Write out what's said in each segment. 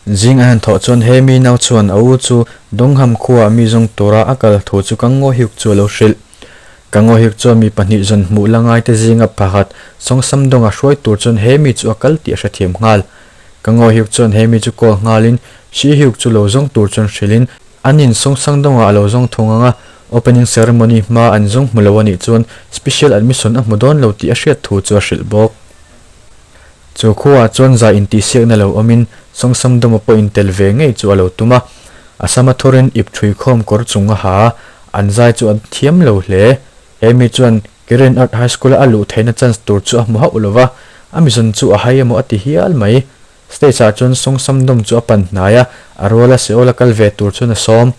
Zing an han thawh chuan he mi nau chuan a u chu Dongham khuaah mi zawng tura a kal thu chu Kang Ngaw Hyuk chu a lo hrilh. Kang Ngaw Hyuk chuan mi pahnih zawn hmuh la ngaite zinga pakhat Song Samdonga hruai tur chuan he mi chu a kal tih a hrethiam nghal. Kang Ngaw Hyuk chuan he mi chu call nghalin Shi Hyuk chu lo zawng tur chuan hrilhin an in Song Sangdonga a lo zawng thung ang a, opening ceremony hma an zawng hmu lo a nih chuan special admission a hmu dawn lo tih a hriat thu chu a hrilh bawk. Chu khuaah chuan zai intihsiakna lo awmin Sawngsam Dawma pawh intel ve ngei chu a lo tum a. A sama thurin ip ṭhui khawm kawr chung a ha a, an zai chu an thiam lo hle. He mi chuan Kirin Art High School-a a luh theihna chance tur chu a hmu hauh lo va, a mizawn chu a hai emaw a ti hial mai. Stage-ah chuan Sawngsam Dawm chu a pan hnai a, a ruala Seoul-a kal ve tur chuan a sawm.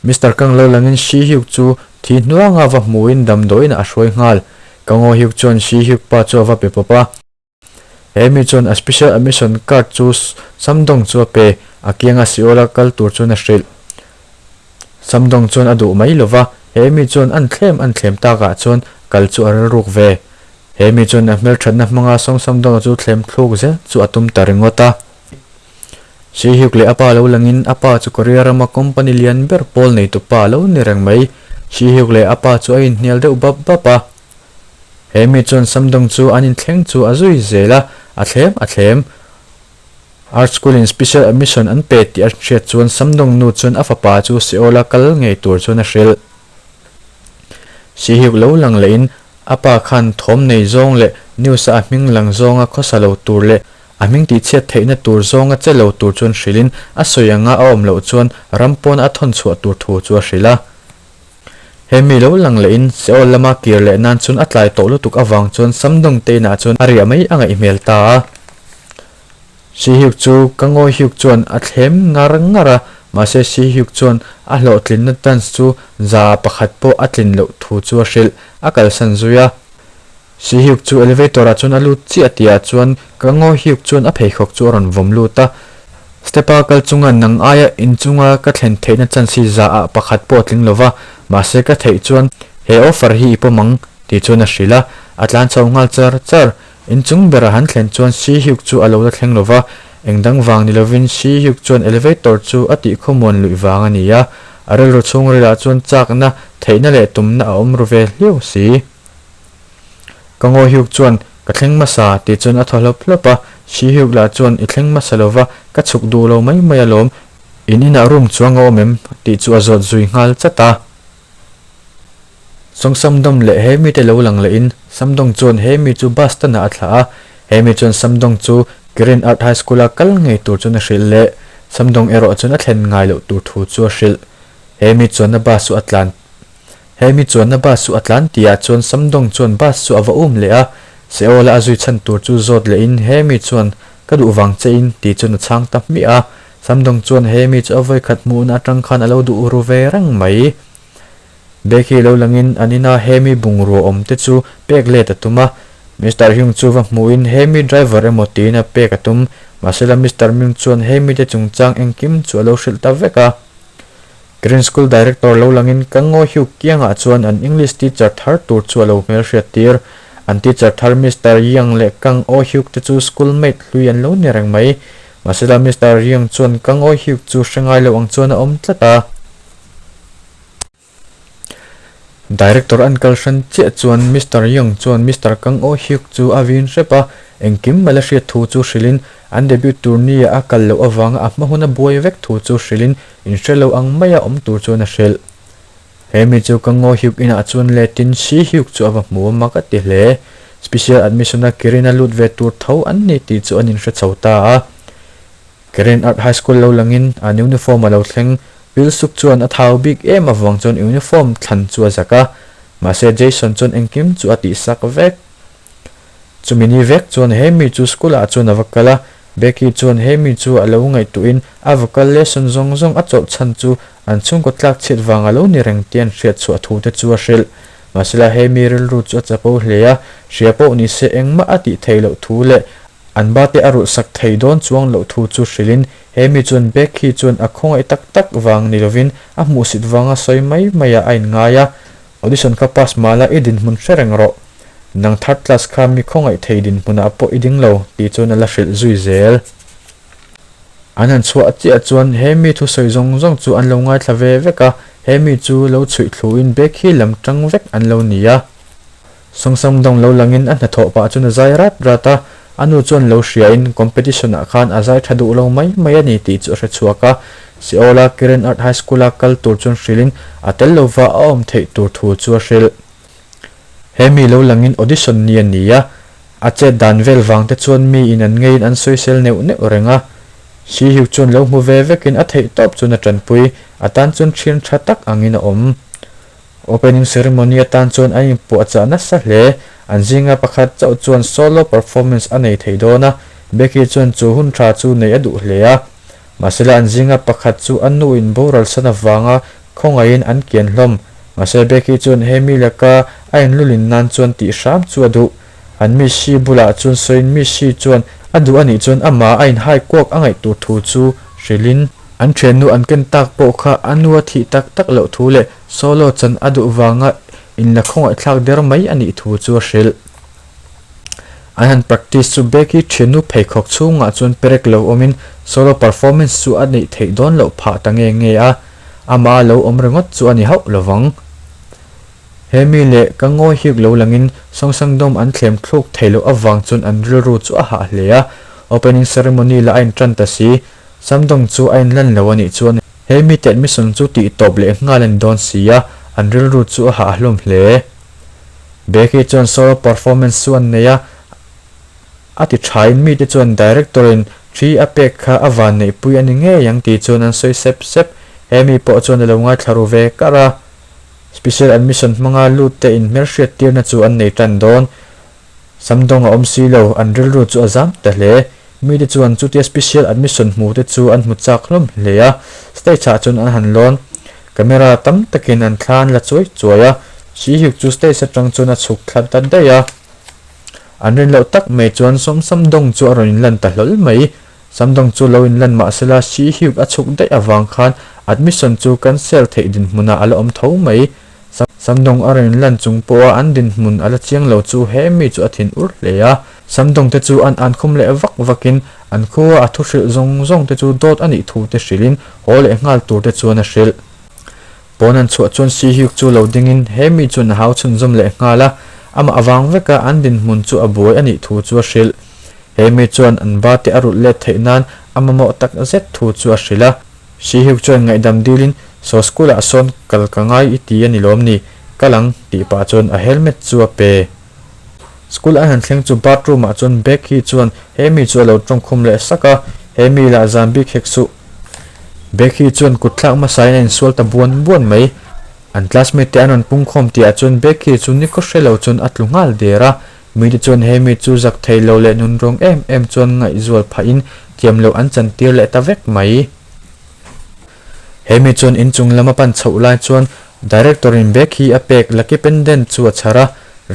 Mister Kang lo langin Shi Hyuk chu thi hnuanga va hmuin damdawiinah a hruai nghal. Kang Oh Hyuk chuan Shi Hyuk pa chu a va pe pawp a. He mi chuan a special admission card chu Samdong chu a pe, a kianga Seoul-a kal tur chuan a hrilh. Samdong chuan a duh mai lo va, he mi chuan an thlem an thlem takah chuan kal chu a rilruk ve. He mi chuan a hmelthatna hmanga Song Samdonga chu thlem thluk zel chu a tum ta ringawt a. Shi Hyuk leh a pa lo langin a pa chu Korea rama company lian ber pawl neitu pa lo ni reng mai. Shi Hyuk leh a pa chu a inhnial deuh bap bap a. He mi chuan Samdong chu an inthleng chu a zui zel a, a thlem a thlem. Art School in special admission an pe tih a hriat chuan Samdong nu chuan a fapa chu Seoul a kal ngei tur chuan a hrilh. Shi Hyuk lo lang lehin a pa khan thawm nei zawng leh news a a hming lang zawnga khawsa lo tur leh A hming tihchhiat theihna tur zawnga che lo tur chuan hrilhin a sawi anga a awm loh chuan ram pawn a thawn chhuah tur thu chu a hrilh a. He mi lo lang lehin Seoul lama kir leh nan chuan a tlai tawh lutuk avang chuan Samdong te inah chuan a riah mai a ngaih hmel ta a. Shi Hyuk chu ka ngawi Hyuk chuan a thlem ngar ngar a, mahse Shi Hyuk chuan a hlawhtlinna chance chu za pakhat pawh a tlin loh thu chu a hrilh, a kalsan zui a. Sihyuk chu elevator ah chuan a lut chiah tihah chuan ka ngaw Hyuk chuan a pheikhawk chu a rawn vawm lut a. Step a kal chunga nang aia inchunga ka thlen theihna chance hi za ah pakhat pawh a tling lo va, mahse ka theih chuan he offer hi i pawm ang tih chuan a hrilh a, a tlan chho nghal char char. Inchung berah han thlen chuan Sihyuk chu a lo la thleng lo va, engdang vang ni lovin Sihyuk chuan elevator chu a tih khawmuan luih vang a ni a, a rilru chhungrilah chuan chakna, theihna leh tumna a awm ru ve hliau si. Ka ngaw Hyuk chuan, Ka thleng hmasa, tih chuan a thaw hlawp hlawp a. Shi Hyuk lah chuan, I thleng hmasa lo va, ka chhuk duh lo mai mai alawm. In inah room chuang a awm em? tih chu a zawt zui nghal chat a. Sawng Samdawm leh he mite lo lang lehin Samdawng chuan he mi chu bus stand-ah a thlah a. He mi chuan Samdawng chu Kirin Art High School-a kal ngei tur chuan a hrilh leh Samdawng erawh chuan a thlen ngai loh tur thu chu a hrilh. He mi chuanna bus chu a tlan He mi chuanna bus chu a tlan tihah chuan Samdong chuan bus chu a va um leh a, Seola a zui chhan tur chu zawt lehin he mi chuan ka duh vang che in tih chuan a chhang ta hmiah a. Samdong chuan he mi chu a vawikhat hmuhna atang khan a lo duh ru ve reng mai. Becky lo langin an ina he mi bungrua awm te chu pek let a tum a. Mister Hyung chu va hmuhin he mi driver emaw tiin a pek a tum. Mahsela Mister Myung chuan he mite chungchang engkim chu a lo hrilh ta vek a. Green School Director lo langin ka ngaw Hyuk kiangah chuan an English teacher thar tur chu a lo hmelhriat tir. An teacher thar Mister Yang leh Kang Oh Hyuk te chu school mate hlui an lo ni reng mai. Mahsela Mister Yang chuan Kang Oh Hyuk chu hre ngai lo ang chuan a awm tlat a. Director an kal hran chiah chuan Mister Yang chuan Mister Kang Oh Hyuk chu a vin hrep a, engkim mala hriat thu chu hrilhin an debut tur nia a kal loh avanga a hma huna buai vek thu chu hrilhin Inhre lo ang maia awm tur chuan a hrilh. He mi chu ka ngaw Hyuk inah chuan letin Si Hyuk chu a va hmu a mak a ti hle. Special admission a Kirin a lut ve tur tho an ni tih chu an inhre chho ta a. Kirin Art High School lo langin an uniform a lo thleng. Pil Suk chuan a thau bik em avang chuan uniform thlan chu a zak a. Mahse Jason chuan engkim chu a tihsak vek. Chumi ni vek chuan he mi chu school ah chuan a va kal a, Becky chuan he mi chu a lo ngaihtuhin a va kal lesson zawng zawng a chawlh chhan chu an chhungkaw tlak chhiat vang a lo ni reng tih an hriat chhuah thu te chu a hrilh. Mahsela he mi rilru chu a chapo hle a, hria pawh ni se engmah a tih theih loh thu leh an ba te a rulh sak thei dawn chuang loh thu chu hrilhin he mi chuan Becky chuan a khawngaih tak tak vang ni lovin a hmuhsit vanga sawi mai maiah a inngai a, Audition kha pass mah la i dinhmun hre reng rawh. Nang third class kha mi khawngaih thei dinhmunah pawh i ding lo tih chuan a la hrilh zui zel. An han chhuah chiah chuan he mi thusawi zawng zawng chu an lo ngaithla ve vek a, he mi chu lo chhuih thluin Becky lam tang vek an lo ni a. Sawngsam dawng lo langin a hnathawh pah chuan a zai rat rat a, a nu chuan lo hriain competition ah khan a zai tha duh lo mai mai a ni tih chu a hre chhuak a. Seoul-a Kirin Art High School-a kal tur chuan hrilhin a tel lova a awm theih tur thu chu a hrilh. He mi lo langin audition ni a ni a, a chet dan vel vang te chuan mi in an ngeiin an sawisel neuh neuh reng a. Shi Hyuk chuan lo hmu ve vekin a theih tawp chuan a tanpui, a tan chuan thian tha tak angin a awm. Opening ceremony atan chuan an inpuahchah nasa hle, an zinga pakhat chauh chuan solo performance a nei thei dawn a, Becky chuan chu hun tha chu neih a duh hle a. Mahsela an zinga pakhat chu a nuin boral san avanga khawngaihin an kian hlawm. Mahse Becky chuan he mi laka a inlulin nan chuan tih hram chu a duh. An mi si bulah chuan sawiin mi si chuan a duh anih chuan amah a inhai kuak a ngaih tur thu chu hrilhin. An thiannu an ken tak pawh kha a nu a thih tak tak loh thu leh solo chan a duh vanga inla khawngaihthlak der mai anih thu chu a hrilh. An han practice chu Becky thiannu pheikhawk chhungah chuan perek lo awmin solo performance chu a neih theih dawn loh phah ta nge nge a, amah a lo awm ringawt chu a ni hauh lovang. He mi leh ka ngawi hik lo langin Sawngsangdawm an thlem thluk theih loh avang chuan an rilru chu a hah hle a, opening ceremony lah a intan ta si, Samdawng chu a inlan lo a nih chuan he mite admission chu tih tawp leh nghal a ni dawn si a, an rilru chu a hah hlawm hle. Becky chuan solo performance chu an nei a, a ti thain mite chuan director in thi a pek kha a van neihpui a ni ngei ang tih chuan an sawi sep sep. He mi pawh chuan a lo ngaithla ru ve kar a. Special admission hmanga lut te inhmelhriat tirna chu an nei tan dawn. Samdawng a awm si lo, an rilru chu a zam ta hle. Mite chuan chutia special admission hmu te chu an hmu chak hlawm hle a, stage ah chuan an han lawn. Camera tam takin an thla an la chuai chuai a, Shi Hyuk chu stage atang chuan a chhuk thla ta daih a. An rin loh tak mai chuan Sawm Samdawng chu a rawn inlan ta hlawl mai. Samdawng chu lo inlan mahsela Shi Hyuk a chhuk daih avang khan admission chu cancel theih dinhmunah a la awm tho mai. Samdawng a rawn inlan chung pawha an dinhmun a la chiang lo chu he mi chu a thin ur hle a. Samdawng te chu an an khum leh vak vakin an khua a thu hrilh zawng zawng te chu dawt a nih thu te hrilhin haw leh nghal tur te chuan a hrilh. Pawn an chhuah chuan Si Hyuk chu lo dingin he mi chuan a hau chhunzawm leh nghal a, amah avang veka an dinhmun chu a buai a nih thu chu a hrilh. He mi chuan an ba te a rulh let theih nan a mamawh tak zet thu chu a hrilh a. Si Hyuk chuan ngaihdam dilin Saw school ah sawn kal ka ngai i ti a ni lawm ni? Kal ang tih pah chuan a helmet chu a pe. School an han thleng chu bathroom ah chuan Becky chuan he mi chu a lo tawngkhum leh sak a, he mi lah zan bik hek suh. Becky chuan kut thlak hmasa in a insual ta buan buan mai. An classmate te an rawn pungkhawm tih ah chuan Becky chu nikhaw hre lo chuan a tlu nghal der a, mite chuan he mi chu zak thei lo leh nunrawng em em chuan ngaihzual phah in thiam loh an chan tir leh ta vek mai. He mi chuan inchung lam a pan chhoh lai chuan Director in bag hi a pek Lucky Pendant chu a chhar a,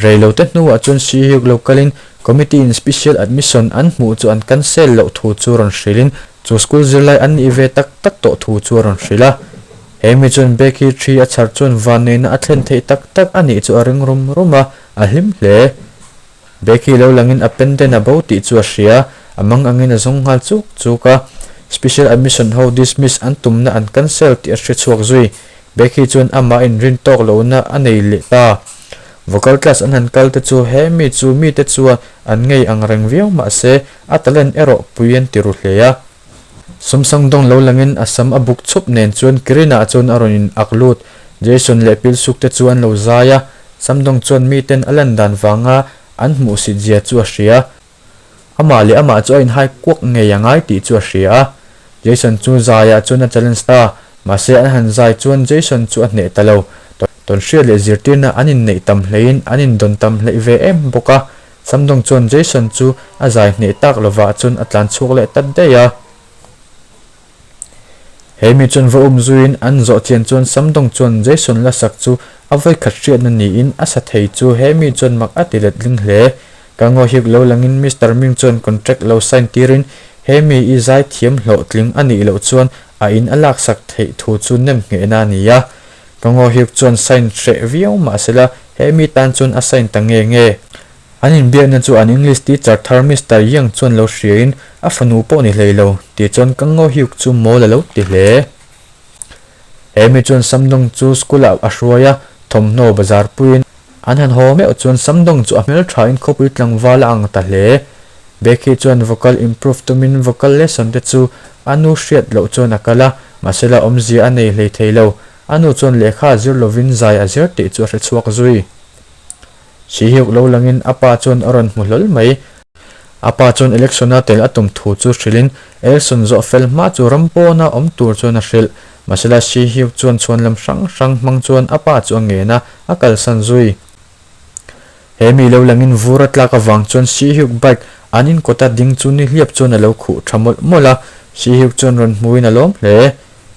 rei lo te hnuah chuan Sihuk lo kalin Committee in Special Admission an hmuh chu an cancel loh thu chu rawn hrilhin chu school zirlai an nih ve tak tak tawh thu chu a rawn hrilh a. He mi chuan bag hi thi a chhar chuan vanneihna a thlen theih tak tak a nih chu a ring rum rum a, a hlim hle. Bag hi lo langin a pendant a bo tih chu a hria, a mang angin a zawng nghal chuk chuk a. Special Admission ho dismiss an tumna an cancel tih a hre chhuak zui. Becky chuan amah inrin tawk lohna a nei leh ta. Vocal class an han kal te chu he mi chu mite chuan an ngei ang reng viau mahse a talent erawh pui an ti ru hle a. Sawmsang dawng lo langin a sam a buk chhup nen chuan Kirina chuan a rawn in ak lut. Jason leh Pilsuk te chu an lo zai a, Samdawng chuan miten a lan dan vanga an hmuhsit zia chu a hria. Amah leh amah chu a inhai kuak ngei a ngai tih chu a hria a. Jason chu zaiah chuan a challenge ta. Mahse an han zai chuan Jason chu a hneh ta lo. Tawnhriat leh zirtirna an inneih tam hleihin an indawn tam hleih ve em bawk a. Samdawng chuan Jason chu a zai hneh tak lovah chuan a tlan chhuak leh ta daih a. He mi chuan va um zuiin an zawh chian chuan Samdawng chuan Jason la sak chu a vawikhat hriatna niin a sa thei chu he mi chuan mak a ti letling hle. Ka ngaw hik lo langin Mister Ming chuan contract lo sign tirin he mi i zai thiam hlawhtling a nih loh chuan a in a laksak theih thu chu nem nghehna a ni a. Ka ngaw hik chuan sign hreh viau mahsela he mi tan chuan a sign ta nge nge. An inbiakna chu an English teacher thar Mister Yang chuan lo hriain a fanu pawh ni hlei lo tih chuan Kang Ngo Hyuk chu mawl a lo ti hle. He mi chuan Samdong chu school ah a hruai a, thawmhnaw bazar puiin an han haw meuh chuan Samdong chu a hmelthain khawpui tlangval a ang ta hle. Becky chuan vocal improve tumin vocal lesson te chu a nu hriat loh chuan a kal a, mahsela awmzia a nei hlei thei lo. A nu chuan lehkha a zir lovin zai a zir tih chu a hre chhuak zui. Sihiuk lo langin a pa chuan a rawn hmu hlawl mai. A pa chuan election-a tel a tum thu chu hrilhin election zawh fel hma chu ram pawna awm tur chuan a hrilh. Mahsela Sihiuk chuan chhuanlam hrang hrang hmang chuan a pa chu a ngen a, a kalsan zui. He mi lo langin vur a tlak avang chuan Sihiuk bike an inkawta ding chu nihliap chuan a lo khuh tha mawlh mawlh a, Sihiuk chuan rawn hmuin a lawm hle.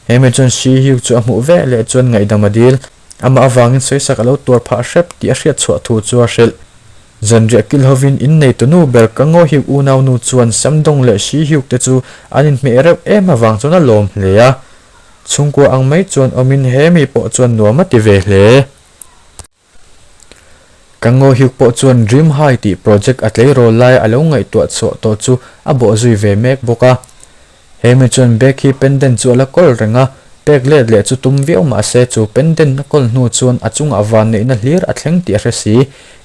He mi chuan Sihiuk chu a hmuh vek leh chuan ngaihdam a dil. Amah avangin sawisak a lo tuar phah hrep tih a hriat chhuah thu chu a hrilh. Zanriah kil hovin innei tunu ber ka Ngaw Hiuk unaunu chuan Samdong leh Shi Hiuk te chu an inhmeh reuh em avang chuan a lawm hle a. Chhungkua ang mai chuan awmin he mi pawh chuan nuam a ti ve hle. Ka Ngaw Hiuk pawh chuan Dream High tih project a tleirawl lai a lo ngaihtuah chhuah tawh chu a bawh zui ve mek bawk a. He mi chuan bag hi pendant chu a la kawl reng a, pek let leh chu tum viau mah se chu pendant a kawl hnu chuan a chungah van neihna hlir a thleng tih a hre si.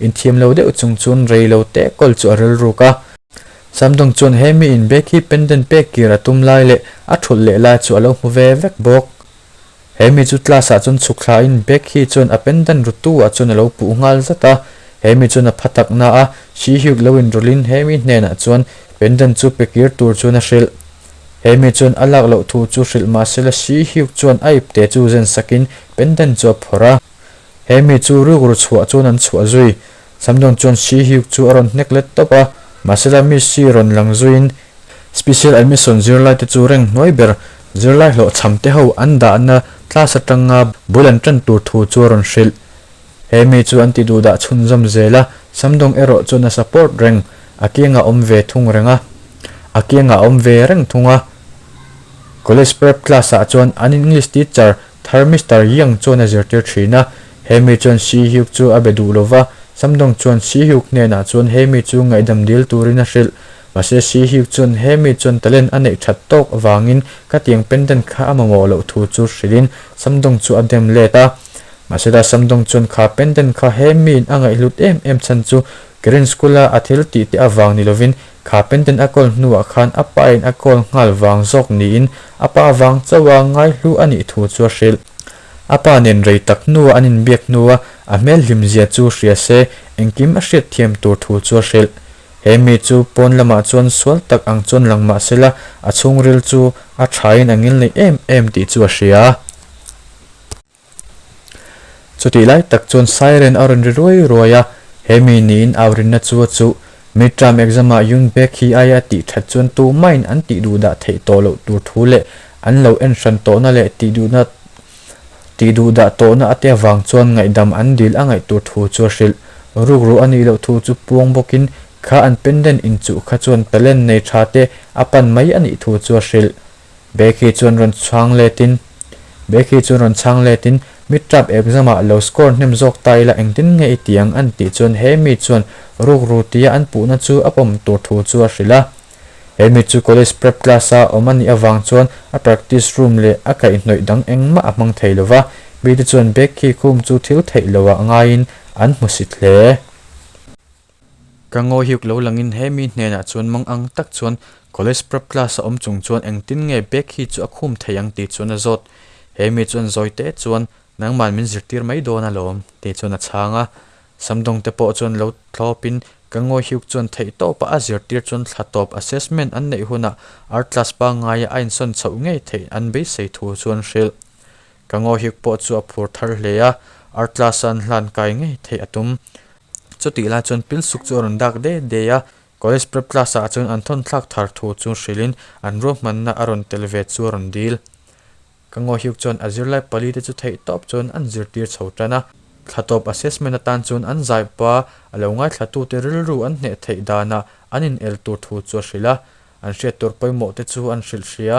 Inthiam lo deuh chung chuan rei lo teh kawl chu a rilruk a. Samdong chuan he mi in bag hi pendant pek kir a tum lai leh a thulh leh lai chu a lo hmu ve vek bawk. He mi chu class ah chuan chhuk thla in bag hi chuan a pendant rutu ah chuan a lo puh nghal zat a, he mi chuan a pha tak na a, Shi Hyuk lo in rawlh in he mi hnenah chuan pendant chu pe kir tur chuan a hrilh. He mi chuan a lak loh thu chu hrilh mahsela Shi Hyuk chuan a ipte chu zen sak in pendant chu a phawrh a. He mi chu rukru chhuah chuan an chhuah zui. Samdong chuan Shi Hyuk chu a rawn hnek let tawp a, mahsela mi Shi rawn lang zuiin Special admission zirlai te chu reng hnuai ber zirlai hlawhchham te ho an dahna class atanga bul an tan tur thu chu a rawn hrilh. He mi chu an ti duhdah chhunzawm zel a, Samdong erawh chuan a support reng, a kiangah awm ve thung reng a. A kiangah awm ve reng thung a. College prep class ah chuan an English teacher thar Mister Yang chuan a zirtir thin a, he mi chuan Si Hyuk chu a be duh lova, Samdong chuan Si Hyuk hnenah chuan he mi chu ngaihdam dil turin a hrilh. Mahse Si Hyuk chuan he mi chuan talent a neih that tawk avangin khatiang pendant kha a mamawh loh thu chu hrilhin Samdong chu a dem let a. Mahse la Samdong chuan kha pendant kha he miin a ngaihhlut em em chhan chu Karen School a a thil tih te avang ni lovin kha pendant a kawl hnuah khan a pa in a kawl nghal vang zawk niin a pa vang chauha ngaihlu a nih thu chu a hrilh. A pa nen rei tak hnua an inbiak hnua a hmel hlimzia chu hria se engkim a hriatthiam tur thu chu a hrilh. He mi chu pawn lamah chuan sual tak ang chuan lang mah sela, a chhungril chu a thain a ngilneih em em tih chu a hria. Chutih lai tak chuan siren a rawn ri ruai ruai a, he mi niin aurinna chu a chuh. Midterm exam ah Yoon Baek hi aia tih that chuan tumahin an tih duh dah theih tawh loh tur thu leh an lo en hran tawhna leh tih duhna Tih duh dah tawhna a te avang chuan ngaihdam an dil a ngaih tur thu chu a hrilh. Rukru a nih loh thu chu puang bawkin kha an pendant inchuh kha chuan talent nei tha te a pan mai a nih thu chu a hrilh. Becky chuan rawn chhang letin Becky chuan rawn chhang letin Midterm exam ah lo score hnem zawk ta ila engtin nge i ti ang an tih chuan he mi chuan rukru tia an puhna chu a pawm tur thu chu a hrilh a. He mi chu college prep class a awm a nih avang chuan a practice room leh a kaihhnawih dang engmah a hmang thei lo va, mite chuan bag khi khum chu thil theih loh ah ngaiin an hmusit hle. Ka ngawi hiuk lo langin he mi hnenah chuan mang ang tak chuan college prep class a awm chung chuan engtin nge bag hi chu a khum thei ang tih chuan a zawt. He mi chuan zawi te chuan nangman min zirtir mai dawn alawm tih chuan a chhang a. Samdawng te pawh chuan lo thlawpin ka ngawi hiuk chuan theih tawpah a zirtir chuan thla tawp assessment an neih hunah art class pangngaia a insawn chhoh ngei theih an beisei thu chuan hrilh. Ka ngawi hiuk pawh chu a phur thar hle a, art class a an hlan kai ngei theih a tum. Chutih lai chuan pilsuk chu a rawn dak de de a, college prep class ah chuan an thawn thlak thar thu chu hrilhin an ruahmanna a rawn tel ve chu a rawn dil. Ka ngaw hiuk chuan a zirlai pali te chu theih tawp chuan an zirtir chho tan a. Thla tawp assessment atan chuan an zai pa a lo ngaithlatute rilru an hneh theih danah an in el tur thu chu a hrilh a, an hriat tur pawimawh te chu an hrilh hria.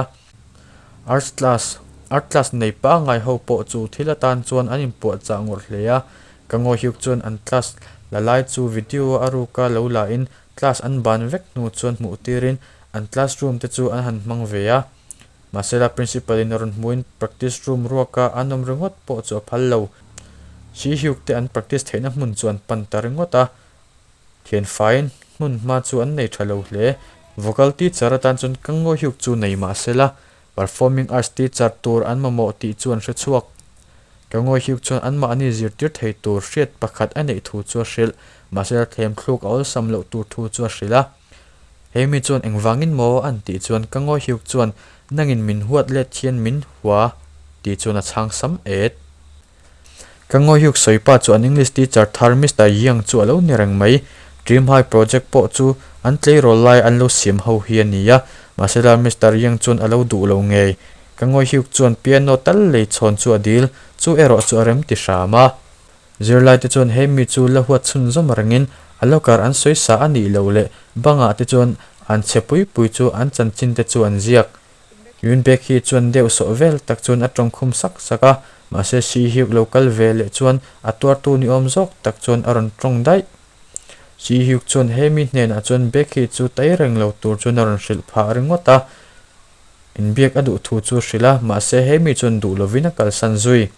Arts class Art class nei pangngai ho pawh chu thil atan chuan an inpuahchah ngawrh hle a. Ka ngaw hiuk chuan an class la lai chu video a ruka lo la in class an ban vek hnu chuan hmuh tirin an classroom te chu an han hmang ve a. Mahsela principal in a rawn hmuhin practice room ruaka an awm ringawt pawh chu a phal lo. Shi Hyuk te an practice theihna hmun chu an pan ta ringawt a. Thianfaiin hmun hma chu an nei tha lo hle. Vocal teacher atan chuan Kang Ngo Hyuk chu nei mahsela performing arts teacher tur an mamawh tih chu an hre chhuak. Kang Ngo Hyuk chuan anmahni zirtir thei tur hriat pakhat a neih thu chu a hrilh. Mahsela thlem thluk a awlsam loh tur thu chu a hrilh a. He mi chuan engvangin maw an tih chuan Kang Ngo Hyuk chuan nangin min huat let hian min hua tih chuan a chhang sam et. Ka ngawihyuk sawi pa chu an English teacher thar Mister Yang chu a lo ni reng mai. Dream High project pawh chu an tleirawl lai an lo siam ho hi a ni a, mahsela Mister Yang chuan a lo duh lo ngei. Ka ngawihyuk chuan piano tal lei chhawn chu a dil, chu erawh chu a rem ti hram a. Zirlai te chuan he mi chu la huat chhunzawm rengin a locker an sawi sa a nih loh leh bangah te chuan an chhe pui pui chu an chanchin te chu an ziak. Yunbek hi chuan deuh sawh vel tak chuan a tawng khum sak sak a, mahse Si Hyuk lo kal ve leh chuan a tuartu ni awm zawk tak chuan a rawn tawng daih. Si Hyuk chuan he mi hnenah chuan Baek-hi chu tai reng lo tur chuan a rawn hrilh phah ringawt a, inbiak a duh thu chu hrilh a, mahse he mi chuan duh lovin a kalsan zui.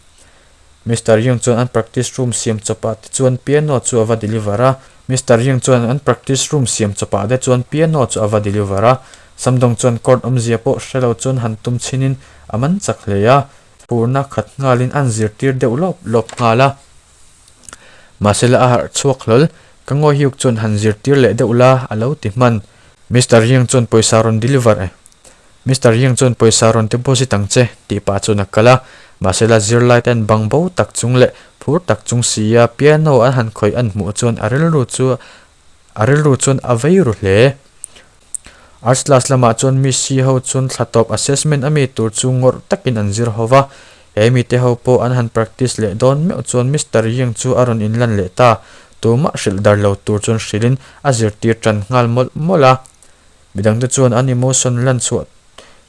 Mister Young chuan an practice room siam chawpah te chuan piano chu a va deliver a. Mister Young chuan an practice room siam chawpah te chuan piano chu a va deliver a. Samdawng chuan chord awmzia pawh hre lo chuan han tum chhinin a man chak hle a. Phurna khat nghalin an zirtir deuh lawp lawp nghal a. Mahsela a harh chhuak hlawl, ka ngawihiuk chuan han zirtir leh deuh la a lo ti hman. Mister Young chuan pawisa rawn deliver e. Mister Ying chuan pawisa rawn deposit ang che tih pah chuan a kal a, mahsela zirlai te an bang bo tak chung leh phur tak chung si a piano an han khawih an hmuh chuan a rilru chu a rilru chuan a vei ru hle. Arts class lamah chuan Miss Si ho chuan thla tawp assessment a mi tur chu ngawrh takin an zir ho va, he mite ho pawh an han practice leh dawn meuh chuan Mister Ying chu a rawn inlan leh ta, tumah hrilh dar lo tur chuan hrilhin a zirtir tan nghal mawlh mawlh a. Midangte chuan an emotion lan chhuah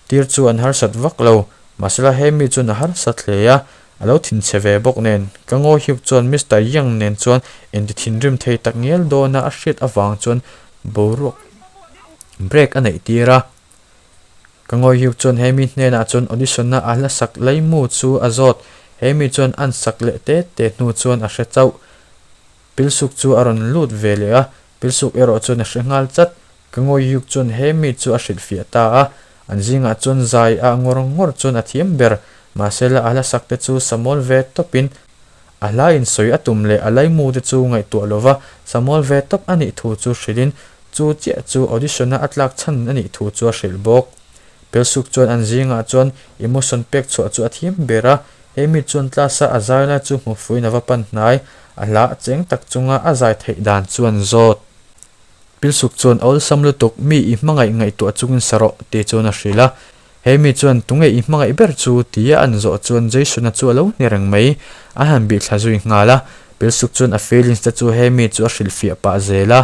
tir chu an harsat vak lo, mahsela he mi chuan a harsat hle a, a lo thinchhe ve bawk nen. Ka ngaw hiuk chuan Mister Yang nen chuan inti thinrim thei tak ngial dawna a hriat avang chuan boruak break a neih tir a. Ka ngaw hiuk chuan he mi hnenah chuan audition-a a hla sak laimu chu a zawt, he mi chuan an sak leh te te hnu chuan a hre chauh. Pilsuk chu a rawn lut ve leh a, Pilsuk erawh chuan a hre nghal chat. Ka ngawi yuk chuan he mi chu a hrilhfiah ta a, an zingah chuan zai a ngawr ngawr chuan a thiam ber. Mahsela a hla sak te chu Samuel ve tawpin a hla insawi a tum leh a laimu te chu ngaihtuah lova Samuel ve tawp a nih thu chu hrilhin chu chiah chu audition-a a tlak chhan a nih thu chu a hrilh bawk. Pilsuk chuan an zingah chuan emotion pek chhuah chu a thiam ber a, He mi chuan class-a a zai lai chu hmu fuin a va pan hnai, a hla a cheng tak chunga a zai theih dan chuan zawt. Pilsuk chuan awlsam lutuk, mi i hmangaih ngaihtuah chungin sa rawh, ti chuan a hrilh a. He mi chuan tunge i hmangaih ber chu? tia an zawh chuan Jason-a chu a lo hni reng mai, a han bih thla zui nghal a. Pilsuk chuan a feelings te chu he mi chu a hrilhfiah pah zel a.